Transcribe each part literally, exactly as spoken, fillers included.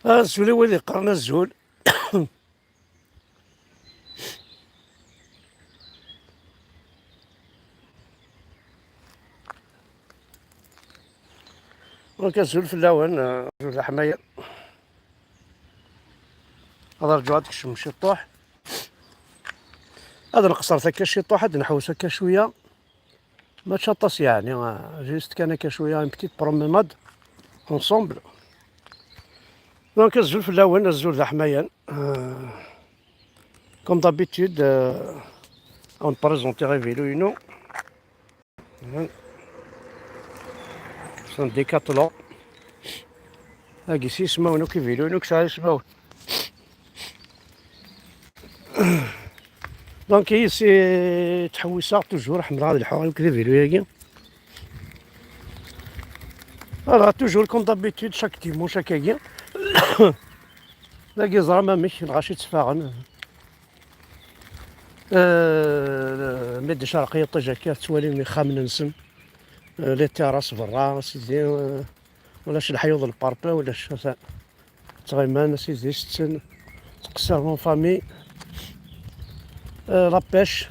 Azul i wid yeqqaren azul. Donc, azul fell-awen, eh, azul d aḥmayan. Ad rǧuɣ ad tekcem ciṭuḥ. Ad nqeṣret akka ciṭuḥ, ad nḥewwes akka cwiya. Mačči aṭas, yeɛni, ah, juste kan akka cwiya, une petite promenade ensemble. Donc, azul fell-awen, azul d aḥmayan. Euh, comme d'habitude, euh, ad wen-présentiɣ avilu-inu. C'est un Décathlon. Agi s yismawen akk, avilu-inu ur yesɛi ismawen. Donc, ici, ttḥewwiseɣ toujours, ḥemmleɣ ad lḥuɣ akk d avilu-agi. Voilà, toujours comme d'habitude, chaque dimanche akkagi. Dagi ẓram amek, lɣaci tteffaɣen. Euh, mi d-icerreq yiṭij akka, tettwalim ixxamen-nsen. Euh, les terrasses berra, sidi, euh, ulac leḥyuḍ, lparpin, ulac ata. Ttɣiman, a sidi, setten, ttqeṣṣiren en famille. Euh, la pêche.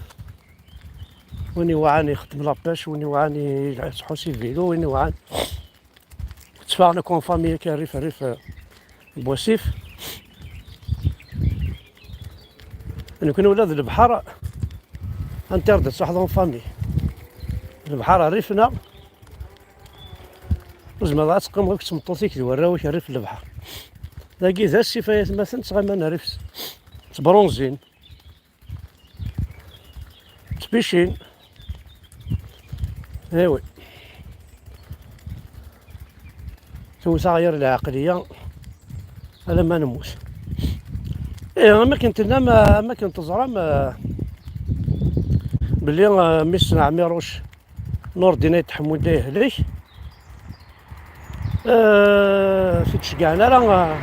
Win iwɛan ixeddem la pêche, win iwɛan i-, yettḥus i vélo, win iwɛan. Ttfaɣen akk en famille akka, rrif, rrif, euh, n wasif. Nekni ula d lebḥer, anta ara d-tṣaḥeḍ en famille. Lebḥer rrif-nneɣ. Ur tezmireḍ ad teqqimeḍ akked tmeṭṭut-ik d warraw-ik rrif n lebḥer. Dagi d asif ay atmaten, ttɣiman rrif, ttbronzin, ttpicin. Ewi. Tewwet aɣyir lɛeqliya alamma nemmut. Ih, am akken tellam, am akken teẓram, eh, belli, eh, mmi-s n Ɛmiruc, Nurdin Ayt Ḥemmu, da yehlek. Eh, ur t-id-ceggɛen ara, eh.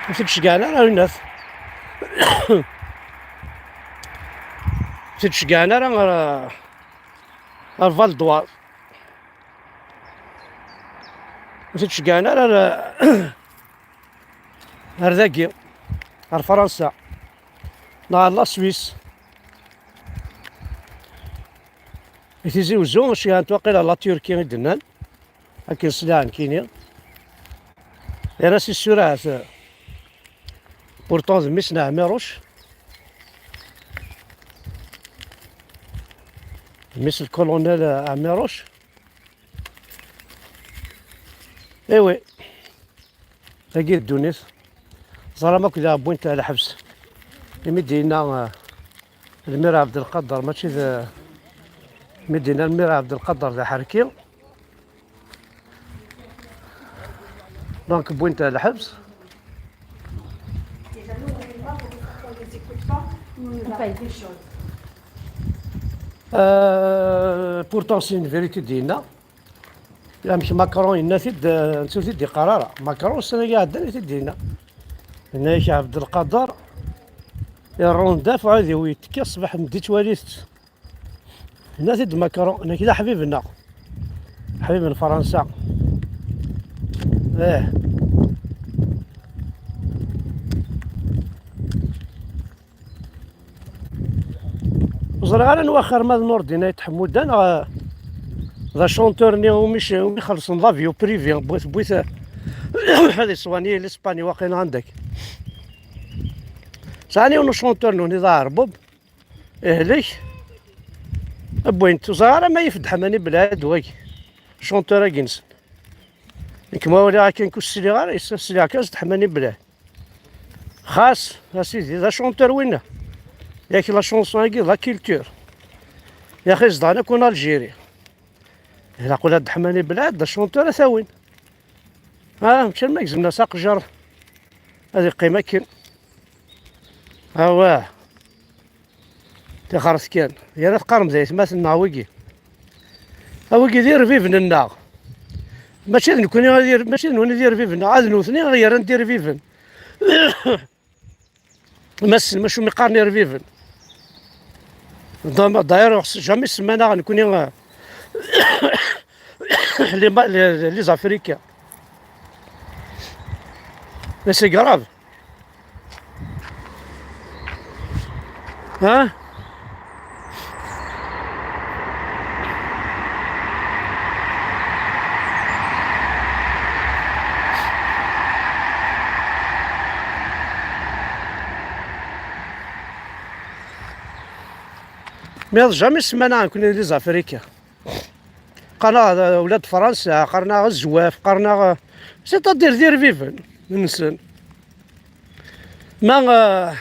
Ur t-id-ceggɛen ara, winnat. Ur t-id-ceggɛen ara ɣer, ɣer Val d'Oise. Ur t-id-ceggɛen ara ar, ar dagi, ar Fransa, neɣ ar la Suisse. I Tizi Wezzu, ceggɛen-t waqila la Turquie i d-nnan, akken sliɣ nekkini. Yerna si ssurat, pourtant d mmi-s n Ɛmiruc. Mmi-s n lkulunel Ɛmiruc. Ewi, tagi d ddunit. Ẓram akk daɣ wwin-t ɣer lḥebs. Imi d-yenna, eh, Lmir Ɛebdelqader, mačči d, imi d-yenna Lmir Ɛebdelqader d aḥerki. Donc, wwin-t ɣer lḥebs. Euh, pourtant, c'est une vérité d-yenna. Amek Macron yenna-t-id, euh, netta ur t-id-iqqar ara. Macron, ssana-agi iɛeddan i t-id-yenna. Yenna-yak Ɛebdelqader, irrun daf, uɛidiw yettekka, ṣṣbeḥ n-, yettwali-t. Yenna-t-id Macron, nekk d aḥbib-nneɣ. Aḥbib n Fransa. Ih. Ur ẓriɣ ara anwa axir, ma d Nurdin Ayt Ḥemmu da, neɣ d achanteur-nni umi c-, umi xellṣen l'avion privé, wwin-t, wwin-t ad iṣwani l'Espagne, waqila anda-k. Sɛan yiwen uchanteur-nwen i d aɛerbub. Ihlek. Wwin-t. Ur ẓriɣ ara ma yif-d Ḥmani Belɛid wagi. Chanteur-agi-nsen. Nekk ma waliɣ akken ur sliɣ ara, yes-, sliɣ kan s Ḥmani Belɛid. Xas, a sidi, d achanteur winna. Yak la chanson-agi d la culture. Yaxi zedɣen akk en Algérie. Ilaq ula d Ḥmani Belɛid d achanteur ad t-awin. Ah, mačči arma gezmen-as aqjar ad yeqqim akken. Awah. Tixret kan. Yerna teqqarem d aytmaten-nneɣ wigi. A wigi d irbiben-nneɣ. Mačči d nekkni, ad ir-, mačči d nwen i d irbiben-nneɣ. Ad nutni i ɣ-yerran d irbiben. Ma ssnem acu mi qqaren irbiben. D'ailleurs, jamais semman-aɣ nekni, euh, les, les, les Africains. Mais c'est grave. Hein? Mais jamais semman-aɣ nekni les Africains. Qqaren-aɣ d ula d Fransa, qqaren-aɣ zzwaf, qqaren-aɣ, c'est-à-dire d irbiben-nsen. Ma, euh,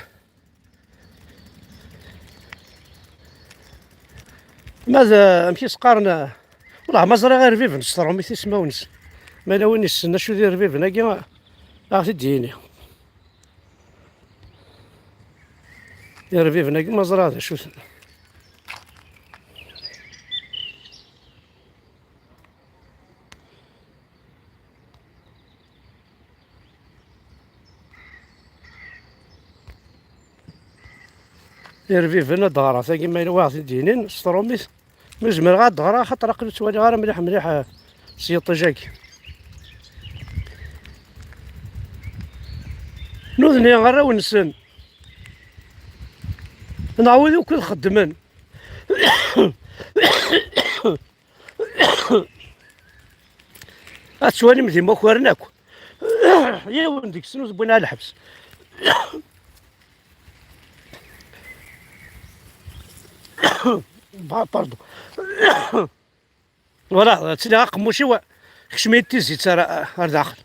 ma d, amek i s-qqaren, euh, wellah ma ẓriɣ irbiben s tṛumit ismawen-nsen. Ma yella win yessen acu d irbiben-agi, a ɣ-t-id-yini. Irbiben-agi ma ẓriɣ d acu-ten. Irbiben ad d-ɣreɣ tagi ma yella wayeḍ i d-yinin s tṛumit. Mi zemreɣ ad d-ɣreɣ, axaṭer aql-i ttwaliɣ ara mliḥ mliḥ, eh, s yiṭij-agi. Nutni arraw-nsen, neɣ wid ukud xeddmen. Ad twalim d imakaren akk. Yiwen deg-sen ur t-wwin ar lḥebs. Ba-, pardon. Voilà, ttiliɣ aqemmuc-iw, kecmen-iyi-d tizit ar, ar daxel.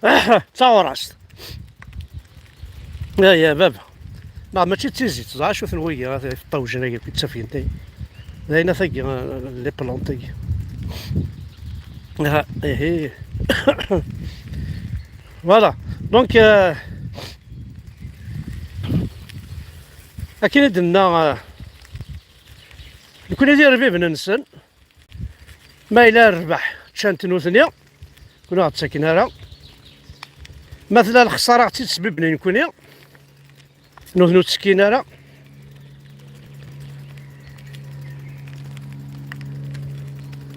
D taɣurast. Ay, a baba. Neɣ mačči d tizit, ẓer acu-ten wigi, iṭṭawjen-agi, akk yettafgen tagi. D ayen tagi, les plantes-agi. Ah, ihi. Voilà. Donc, euh, akken i d-nenna, euh, nekni d irbiben-nsen. Ma yella rrbeḥ, ččan-t nutni, ur aɣ-d-ttaken ara. Ma tella lexsara, aɣ-tt-id-sbibben nekni, nutni ur ttekkin ara.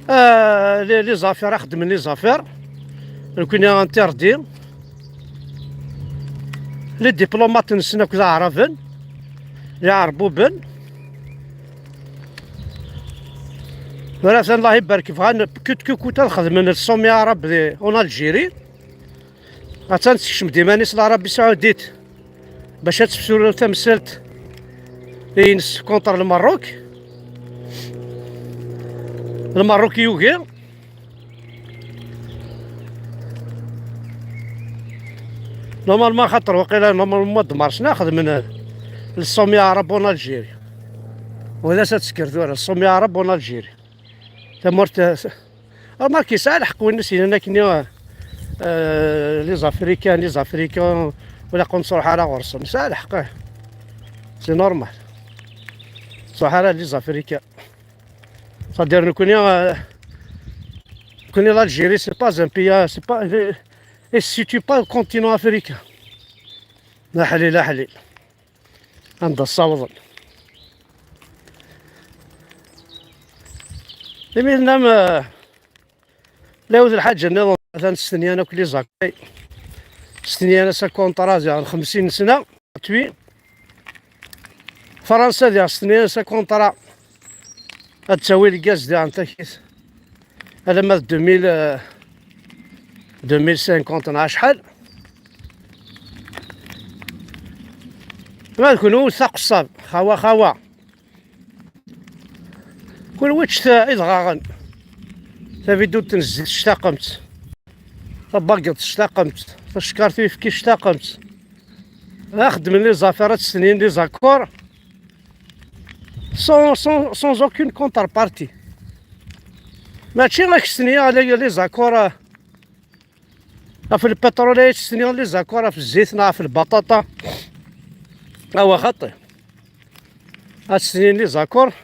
Ah, les, les affaires, a xeddmen les affaires. Nekni interdit. Les diplomates-nsen akk d aɛraben, d iɛerbuben. Tura atan, Allah ibarek, bɣan coûte que coûte ad xedmen le sommet arabe di, en Algérie. Atan tekcem-d iman-is l'Arabie Saoudite bac ad tefsuru tamsalt ines contre le Maroc. Le Maroc yugi. Normalement, xaṭer waqila, normalement, mois de mars, xedmen le sommet arabe en Algérie. Wala s ad tekker tura, le sommet arabe en Algérie. Tamurt, eh, remarque, yesɛa lḥeqq win i s-yennan akken, eh, les Africains, les Africains, ur ilaq ur nettruḥ ara ɣur-sen. Yesɛa lḥeqq, eh. C'est normal. Ur nettruḥ ara les Africains. C'est-à-dire, nekkni, euh, nekkni, l'Algérie, c'est pas un pays, euh, c'est pas, euh, elle se situe pas au continent africain. D aḥlil, aḥlil. Anda ssawḍen. Imi tennam, euh, la yawet lḥaǧa nniḍen, atan stenyan akk les accords. Stenyan-as akunṭra ziɣ n xemsin sna. Twi. Fransa diɣ s tnyan s akunṭra ad tawi lgaz diɣ n takit alamma d deux mille, euh, deux mille cinquante neɣ acḥal. Ma d kunwi wet taqeṣṣab, xawa xawa. Kunwi ččet idɣaɣen. Tabidunt n zzit ctaqemt. Tabaggeḍt ctaqemt. Tacekkart uyefki ctaqemt. Ad xedmen les affaires, ad stenyin les accords sans, sans, sans aucune contrepartie. Mačči ad k-stenyiɣ les, les accords, euh, ɣef lpiṭrul, ad stenyiɣ les accords ɣef zzit neɣ ɣef lbaṭaṭa. Awa xaṭi. Ad stenyin les accords.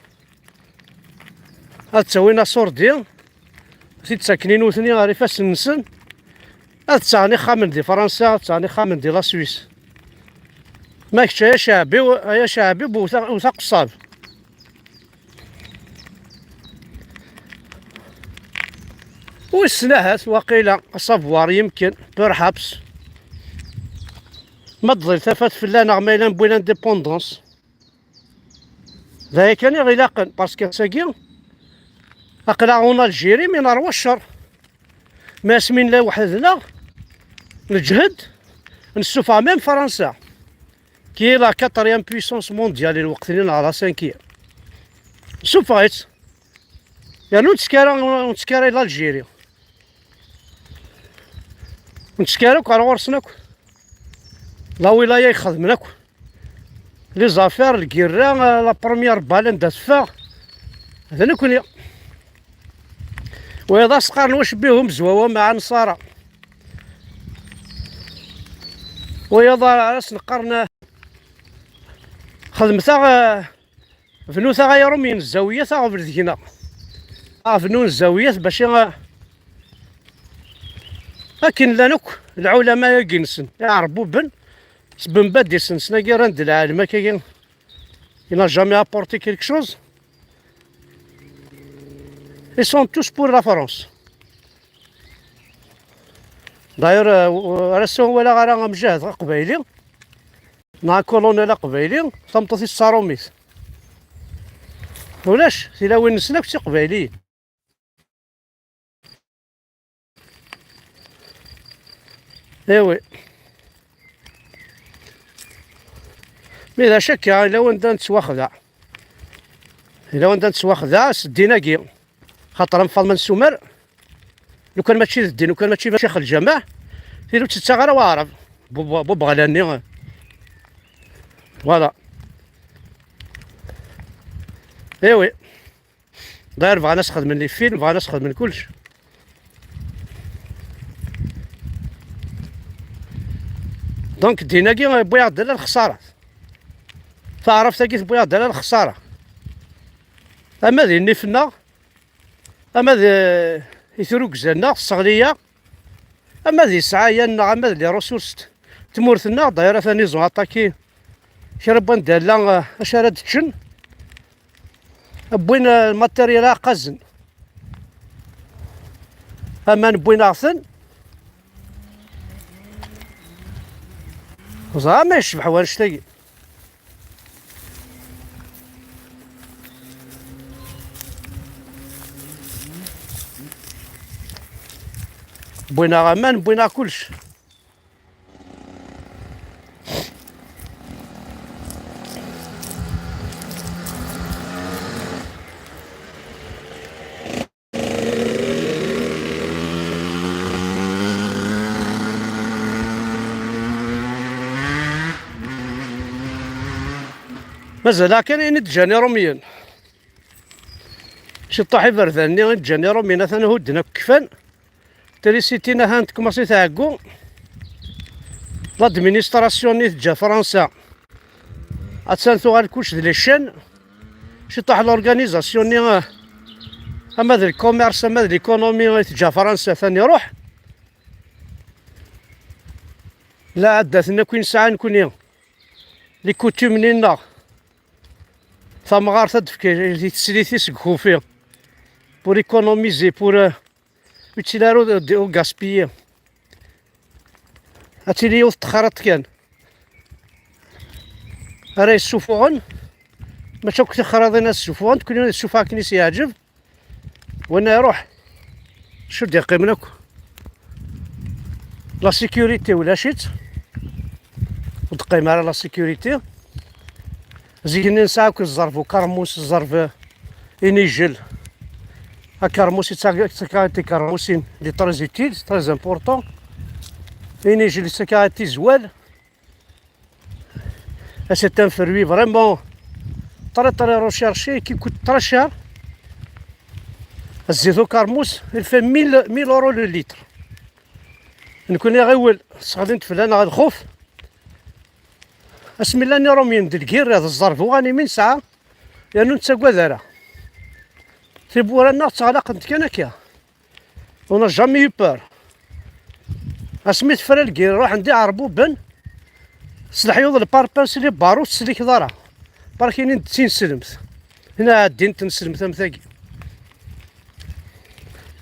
Ad ttawin aṣurdi, ad t-id-ttaken i nutni ɣer ifassen-nsen, ad ttaɣen ixxamen di Fransa, ad ttaɣen ixxamen di la Suisse. Ma kečč ay aceɛbi, ay aceɛbi, bu ta-, bu taqeṣṣab. Wissen ahat waqila asavoir yemken, perhaps. Ma d-tḍil tafat fell-aneɣ ma yella newwi l'indépendance. D aya kan i ɣ-ilaqen, parce que ass-agi aql-aɣ en Algérie mi nerwa ccer. Mais asmi nella weḥd-neɣ, neǧhed, nessufeɣ même Fransa, qui est la quatrième puissance mondiale i lweqt-nni neɣ la cinquième. Nessufeɣ-itt. Yernu ur nettekki ara, ur nettekki ara i l'Algérie. Ur nettekki ara akk ɣer ɣur-sen akk. La wilaya ixedmen akk. Les affaires, lgirra, la première balle anda teffeɣ, d nekkni. Wayeḍ as-qqaren wacebbiha umezwawa mɛa nnṣara. Wayeḍ ara sen-qqaren xedmet-aɣ, bnut-aɣ ay Iṛumyen zzawiyat aɣbel deg-neɣ. Aɣ bnun zzawiyat bac i, akken llan akk lɛulama-agi-nsen, iɛerbuben, s Bembadis-nsen-agi rran-d lɛalem akkagi, il n'a jamais apporté quelque chose. Ils sont tous pour la France. D'ailleurs, euh, ar ass-a ur walaɣ ara amjahed aqbayli neɣ akolonel aqbayli, tameṭṭut-is d taṛumit. Ulac, tilawin-nsen akk d tiqbayliyin. Ewi. Mi d acu akka, yella wanda nettwaxdeɛ. Yella wanda nettwaxdeɛ s ddin-agi. Xaṭer am Faḍma n Sumer, lukan mačči d ddin, lukan mačči d Ccix Lǧameɛ, tili ur tt-tettaɣ ara waɛrab. Bu-, bu-, bubeɣla-nni. Voilà. Ewi. D'ailleurs, bɣan ad s-xedmen les films, bɣan ad s-xedmen kullec. Donc, ddin-agi wwiɣ-d ala lexṣara. Taɛrabt-agi tewwi-aɣ-d ala lexṣara. Ama d nnif-nneɣ, ama d, eh, itrugza-nneɣ, tesseɣli-aɣ, ama d isɛayan-nneɣ, ama d les ressources n tmurt-nneɣ, d'ailleurs, atan ils ont attaqué kra n wanda llan, eh, acu ara d-ččen. Wwin, eh, matériel aqqazen. Aman wwin-aɣ-ten. Ẓer ma yecbeḥ wanect-agi. Wwin-aɣ aman, wwin-aɣ kullec. Mazal-aɣ kan ayen i d-ǧǧan Iṛumyen. Ciṭṭaḥ iberdan-nni i d-ǧǧan Iṛumyen atan hudden akk kfan. Trisiti-nni ahan tkumaṣi tɛeggu. L'administration-nni teǧǧa Fransa. Attan tuɣal kullec d les chaînes. Ciṭṭaḥ l'organisation-nni, eh, ama d le commerce, ama d l'économie, i teǧǧa Fransa atan iruḥ. Lɛadat-nni akk i nesɛa nekkni, les coutumes-nni-nneɣ, tamɣart ad d-tefk i teslit-is deg uxufi, pour économiser, pour, euh, ur ttili ara ur, ur gaspiller. Ad tili yiwet n texriḍt kan ara yessufuɣen, mačči akk tixriḍin ad ssufuɣent, kul yiwen ad yessufeɣ akken i s-yeɛǧeb. Wanna iruḥ, acu d-yeqqimen akk? La sécurité ulac-itt, ur d-teqqim ara la sécurité. Zik-nni nesɛa akk zzerb ukermus, zzerb inijel. Akermus yettak-, yettak-aɣ-d tikermusin, il est très utile, c'est très important. Inijel yettak-aɣ-d tizwal. Et c'est un fruit vraiment très, très recherché, qui coûte très cher. Zzit ukermus, il fait mille, mille euros le litre. Nekkni ɣiwel, sseɣlin-t fell-aneɣ lxuf. Asmi llan Iṛumyen d lgirra d zzerb uɣanim i nesɛa, yernu ur nettagad ara. Tiwwura-nneɣ ttɣlaqent kan akka. On n'a jamais eu peur. Asmi tefra lgirra, ruḥen d iɛerbuben, S leḥyuḍ lparpar, s les barreaux, ur teslikiḍ ara. Barek ini-d d tineslemt. Ina ɛeddin tneslemt am tagi.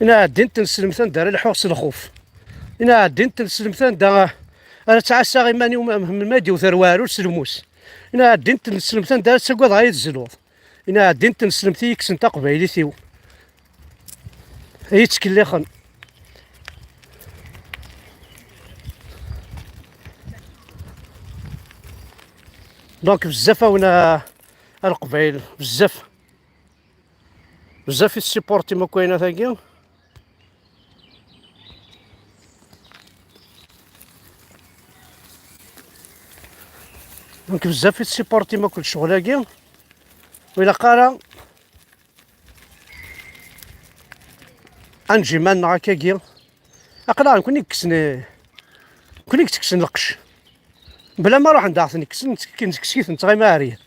Ina ɛeddin tneslemt anda ara lḥuɣ s lxuf. Ina ɛeddin tneslemt anda ara ttɛassaɣ iman-iw ma, ma, ma d-iwter weɛrur s lmus. Ina ɛeddin tneslemt anda ara ttagadeɣ ad yi-tezluḍ. Ina ɛeddin tneslemt i yi-kksen taqbaylit-iw. Ay yettkellixen. Donc bezzaf-awen a, a Leqbayel, bezzaf. Bezzaf i tessipurtim akk ayennat-agi. Donc bezzaf i tessipurtim akk lecɣel-agi. Ur ilaq ara ad neǧǧ iman-nneɣ akkagi. Aql-aɣ nekni i yekksen, nekni i yettekksen lqecc. Bla ma ruḥen daɣen kksen, nettekkes-iten, nettɣimi ɛeryan.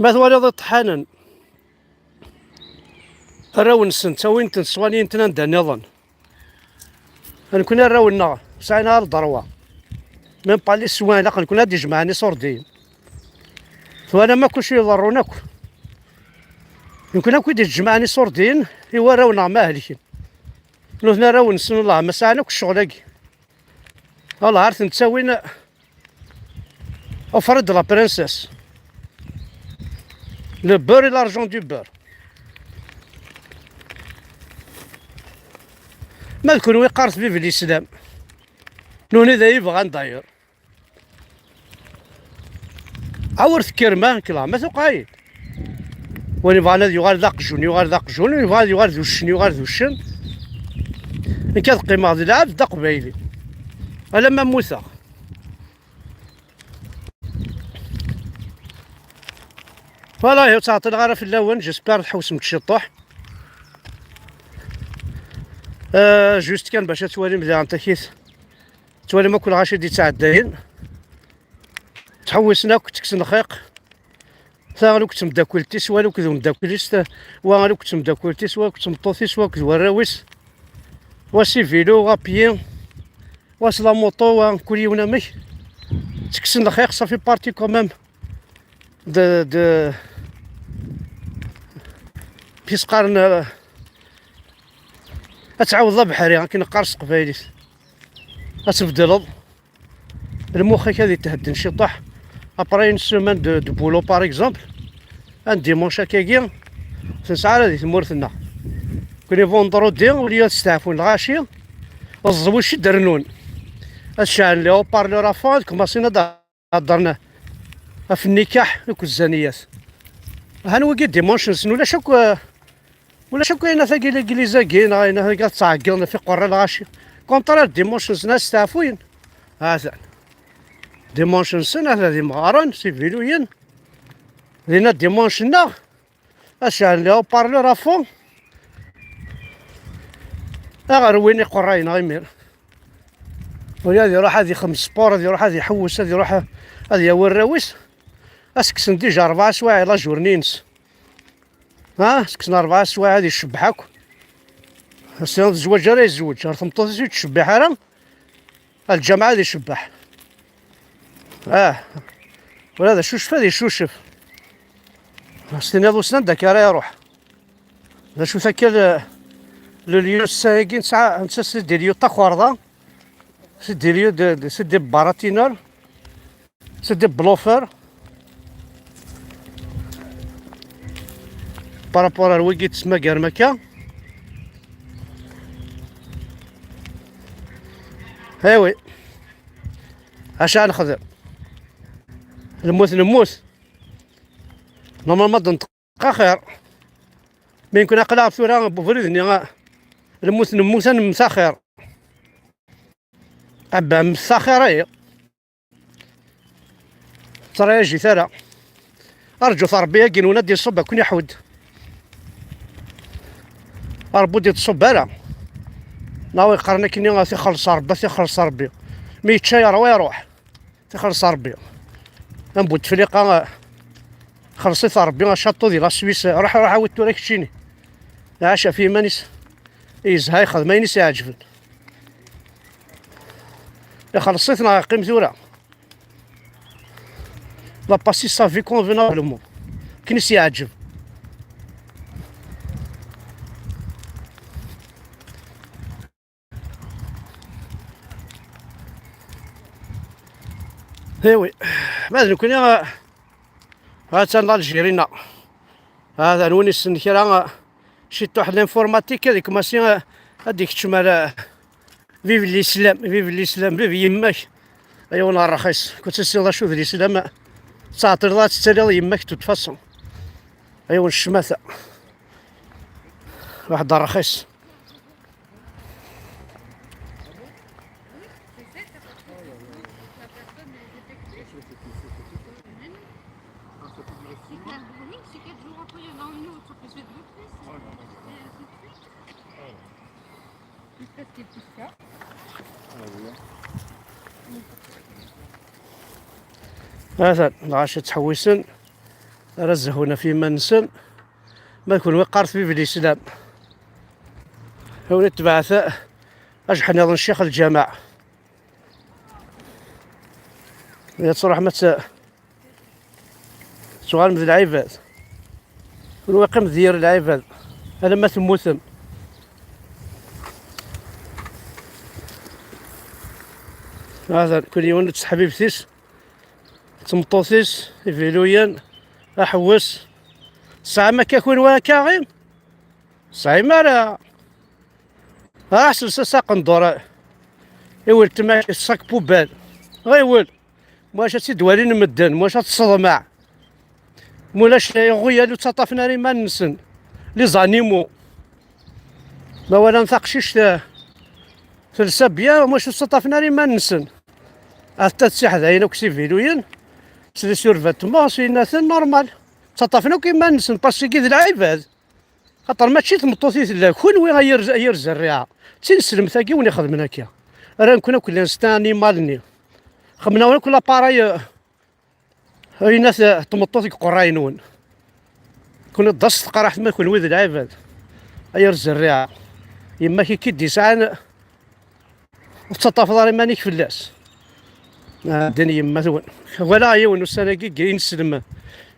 Ma twaliḍ iṭeḥḥanen, arraw-nsen ttawin-ten, sswanin-ten anda nniḍen. Nekni arraw-nneɣ sɛin ara le droit. Même pas les soins, ilaq nekni ad d-ijemɛen iṣurdiyen. Twalam akk acu iḍerrun akk. Nekni akk i d-ijemɛen iṣurdiyen i warraw-nneɣ ma helken. Nutni arraw-nsen, Allah, ma sɛan akk ccɣel-agi. Allah, ar ten-ttawin. Offrez de la princesse. Le beurre et l'argent du beurre. Ma d kunwi qqaret vive l'islam. Nutni d ay bɣan d'ailleurs. Awer tekkrem, a, nekk la ma tuqay. Win yebɣan ad yuɣal d aqjun, yuɣal d aqjun, win yebɣan ad yuɣal d uccen, yuɣal d uccen. Nekk ad qqimeɣ d lɛebd d aqbayli. Alamma mmuteɣ. Voilà, ur ttɛeṭṭileɣ ara fell-awen, j'espère tḥewsem-d ciṭuḥ. Euh, juste kan bac ad twalim daɣen takit. Twalim akk lɣaci d-yettɛeddayen. Ttḥewwisen akk, ttekksen lxiq. Ta akk d temdakkelt-is, wa akk d umdakkel-is, ta-, wa akk d temdakkelt-is, wa akk d tmeṭṭut-is, wa akk d warraw-is. Wa s ivilu, wa pied, wa s la moto, wa kul yiwen amek. Ttekksen lxiq, ça fait partie quand même de, de, puis qqaren, euh, ad tɛawdeḍ abeḥri, akken neqqar s teqbaylit. Ad tbeddleḍ. Lmux-ik ad ithedden ciṭuḥ. Après une semaine de, de boulot, par exemple, un dimanche akkagi, ur t-nesɛi ara di tmurt-nneɣ. Nekni vendredi, au lieu ad steɛfun lɣaci, ẓẓewc i d-rennun. Ad ceɛlen les haut-parleurs à fond, ad kmasin ad heddren ɣef nnikaḥ akked zzaniyat. Han wigi dimanche-nsen ulac akk, ulac akk ayen tagi, l'église-agi, neɣ ayen tagi ad ttɛeggiḍen ɣef iqerra lɣaci. Contraire, dimanche-nsen ad steɛfuyen. Hatan. Dimanche-nsen, ata d imɣaren, s iviluyen. Dinna dimanche-nneɣ, ad ceɛlen les haut-parleurs à fond. Ad rwin iqerrayen imir. Ula ad iruḥ ad ixdem sport, ad iruḥ ad iḥewwes, ad iruḥ ad yawi arraw-is. Ad s-kksen déjà rebɛa swayeɛ la journée-ines. Ha, seg-sen rebɛa swayeɛ ad icebbeḥ akk. Ass-a ur tezwaǧ ara, yezweǧ ɣer tmeṭṭut-is ur yettcebbiḥ ara. Ar lǧameɛ ad icebbeḥ. Ah, ula d acucef ad icucef. As-tiniḍ wissen anda akka ara iruḥ. D acu-t akka le, le lieu, ass-agi nesɛa, netta c'est des lieux d takerḍa, c'est des lieux de, de, c'est des baratineurs. C'est des bluffeurs. Par rapport ar wigi d-tesmagarem akka. Eh oui. Acu ara nexdem? Lmut nemmut. Normalement ad nenṭeq axir. Mi nekni aql-aɣ tura deg ubrid-nni, lmut nemmut, ad nemmet axir. Abba, mmet axir, ay. Ttṛayaǧit ara. Rǧut Ṛebbi-agi-nwen ad d-iṣubb, ad ken-iḥudd. Ṛebbi ur d-iṣubb ara. Neɣ wi yeqqaren akkenni, ad t-ixelleṣ Ṛebbi, ad t-ixelleṣ Ṛebbi. Mi yečča yerwa iṛuḥ. Ad t-ixelleṣ Ṛebbi. Am Butefliqa, xelleṣ-it Ṛebbi, château di la Suisse. Ruḥ, ruḥ, awi-t tura keččini. Iɛac ɣef yiman-is, yezha, yexdem ayen i s-iɛeǧben. Ixelleṣ-it neɣ yeqqim tura? La passer sa vie convenablement, akken i s-yeɛǧeb. Eh oui. Ma d nekkni, ha-tt-an l'Algérie-nneɣ. Hada, win issen kra, ciṭuḥ n l'informatique, ad ikmasi ad ikeččem ar vive l'islam, vive l'islam, vive yemma-k. Ay win rxis, kul tessiḍ acu d l'islam, tettɛeṭṭileḍ ad tettaliḍ yemma-k de toute façon. Ay win ccmata. Waḥed rxis. Atan lɣaci ttḥewwisen, ara zehun ɣef yiman-nsen. Ma d kunwi qqaret vive l'islam. Awen itbeɛt ajeḥniḍ n ccix lǧameɛ. Ya truḥem ad t-, tuɣalem d lɛibad. Kunwi qqim d yir lɛibad alamma temmutem. Hada kul yiwen d tseḥbibt-is, d tmeṭṭut-is, iviluyen, aḥewwes. Tesɛam akka kunwi akka ɣim? Tesɛim ara. Ah, sels-as aqendur i weltma-k, sac poubelle. Ɣiwel. Mulac ad tt-id-walin medden, mulac ad teṣḍemeɛ. Mulac iɣuyal ur ttaṭṭafen ara iman-nsen. Les animaux. Ma walan taqcict, eh, telsa bien, mulac ur ttaṭṭafen ara iman-nsen. Atta tsiḥdayin akk s iviluyen, s les survêtements, s inaten, normal. Ttaṭṭafen akk iman-nsen, parce que d lɛibad. Xaṭer mačči d tmeṭṭut i tella, kunwi ay irz-, ay irz rriɛa. D tineslemt-agi wen ixedmen akka. Rran-ken akk l'instinct animal-nni. Xemmen-awen akk l'appareil, eh, ayen at, eh, tmeṭṭut deg uqerray-nwen. Kunwi d as teqraḥt ma kunwi d lɛibad. Ay irz rriɛa. Yemma-k i k-id-isɛan. Ur tettaṭṭafeḍ ara iman-ik fell-as. Ah, ddin yemma-twen. Walaɣ yiwen ussan-agi deg ineslem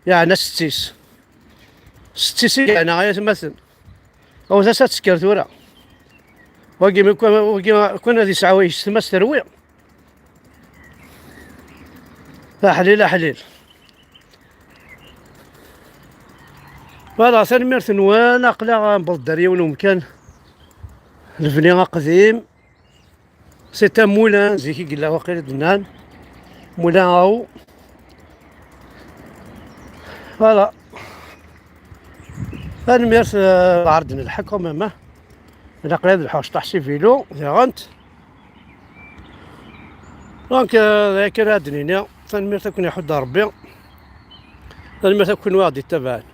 yeɛna setti-s. Setti-s i yeɛna ay atmaten. Awet-as ad tekker tura. Wagi mi kan, wagi kan ad yesɛu yessetma-s terwi. Aḥlil, aḥlil. Voilà, tanemmirt-nwen. Aql-aɣ newweḍ-d ar yiwen umkan, lebni aqdim. C'est un moulin, zik i yella waqil i d-nnan. Moulin à eau. Voilà. Tanemmirt, euh, ɛerḍen lḥa quand même, ah. Ilaq ad lḥuɣ cṭaḥ si vélo, diɣent. Donc, euh, d ayen kan ad d-nini. Tanemmirt ad ken-iḥudd Rebbi. Tanemmirt akk kunwi i ɣ-d-ittabaɛen.